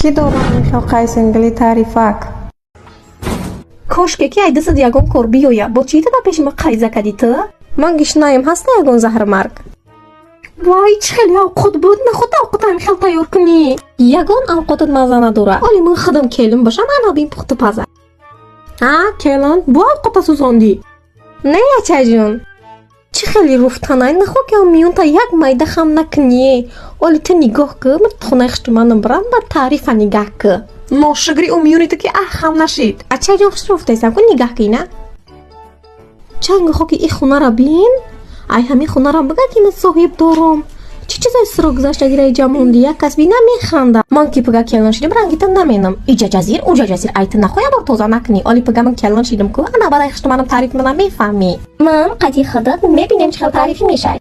Кӣ дорам мехел қайсингили таърифак? Кошке ки ай дастат ягон кор биёя. Бо чӣ тада пеши ма қайза кадӣ ту? Ман гишнаем, ҳаста ягон заҳрмарг? Вай, чӣ хеле авқот буд! Наход авқот ҳамин хел тайёр кунӣ? Ягон авқотат мазза надора. Оли ман худам келин бошам, ана бин пухту паза. А, келин, бу авқота сӯзондӣ? Не, ачаҷон, чӣ хеле руфтанай! Нахо ки миёнта як майда хам накунӣ. Оли ту нигоҳ ку, ман хонаи хуштуманам бирам, ба таърифа нигаҳ ку. Ношукри, ӯ миёни ту ки аҳ хам нашид. Ачаҷон, хуш руфтаистам ку, нигаҳ ки на чангу хоки и хонара бин. Ай, ҳамин хонарам бигӯ, ки ман соҳиб дорам. Чӣ чизои сиро гузаштагира иҷа монди? Як кас бина, механда. Ман ки пига келин шидим, рангита наменам. Иҷа ҷазир, уҷа ҷазир, ай ту нахоя бор тоза накунӣ. Оли пига ман келин шидим ку, ана баъд ай хуштуманам таъриф мана мефаҳмӣ. Ман қади худат мебинем, чӣ хел таърифӣ мешавад.